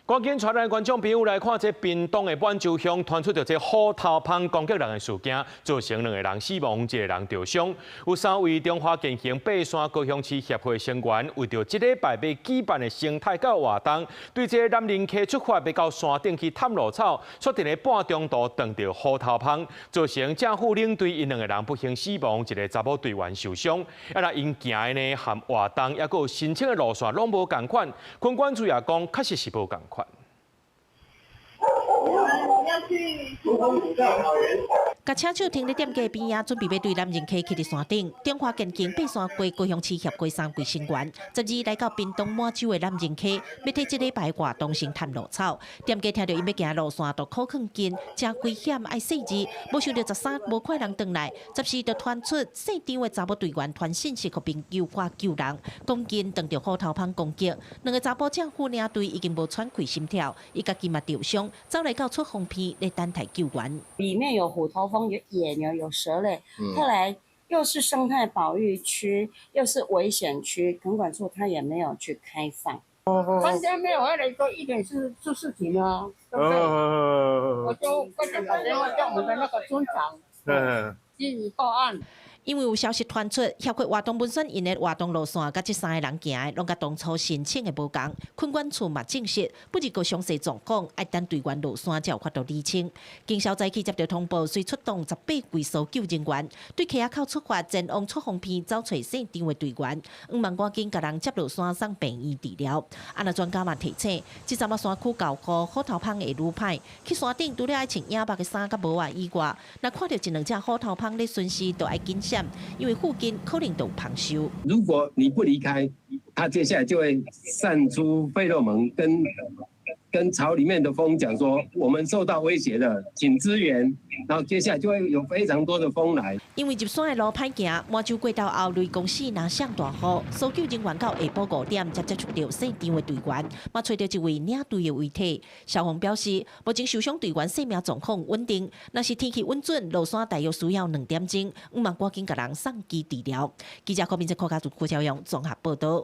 趕緊帶咱觀眾朋友來看，這屏東的滿洲鄉傳出著這虎頭蜂攻擊人的事件，造成兩個人死亡，一個人著傷。有三位中華健行爬山高雄市協會成員，為著這禮拜欲舉辦的生態教育活動，對這個南寧溪出發，欲到山頂去探露草，卻佇咧半中途撞著虎頭蜂，造成正副領隊𪜶兩個人不幸死亡，一個查某隊員受傷。啊，若𪜶行的呢，和活動猶閣有申請的路線攏無仝款，墾管處也講確實是無仝款。要去共車手停佇店家邊仔，準備欲對南寧溪去佇山頂。中華健行爬山過高雄市協會三位成員，12來到屏東滿洲的南寧溪，欲替這禮拜活動先探露草。店家聽著𪜶欲行路線，就苦囥緊，誠危險，愛細緻。無想著13無看人轉來，14就傳出姓張的查某隊員傳訊息予朋友掛救人，講𪜶撞著虎頭蜂攻擊，兩個查埔正副領隊已經無喘氣心跳，伊家己嘛著傷，走來到出風鼻咧等待救援。裡面有虎頭蜂、有野牛、有蛇類，後來又是生態保育區，又是危險區，墾管處他也沒有去開放。反正沒有來做一點事出事情啊，對不對？我就跟着打電話叫我們的那個村長，去報案。因為有消息傳出，協會活動本身𪜶的活動路線，佮這三个人行的，攏佮當初申請的無仝。墾管處嘛證實，不日閣詳細狀況，愛等隊員落山才有法度釐清。警消早起接著通報，遂出動18位搜救人員，對溪仔口出發前往出風鼻走揣姓張的隊員，向望趕緊共人接落山送病院治療。啊，若專家嘛提醒，這陣仔山區厚雨，虎頭蜂會愈歹，去山頂除了愛穿掩目的衫佮帽仔以外，若看著一兩隻虎頭蜂咧巡視，就愛緊閃，因為附近可能就有蜂獸。如果你不離開，它接下來就會散出費洛蒙，跟巢裡面的蜂講說，我們受到威脅了，請支援。然後接下來就會有非常多的蜂來。因為入山的路歹行，滿洲過晝後雷公四若上大雨，搜救人員到下晡5點才接觸著姓張的隊員，嘛揣著一位領隊的遺體。消防表示，目前受傷隊員生命狀況穩定，若是天氣穩準，落山大約需要2點鐘，向望趕緊共人送機治療。記者柯明哲、柯家族、郭昭陽綜合報道。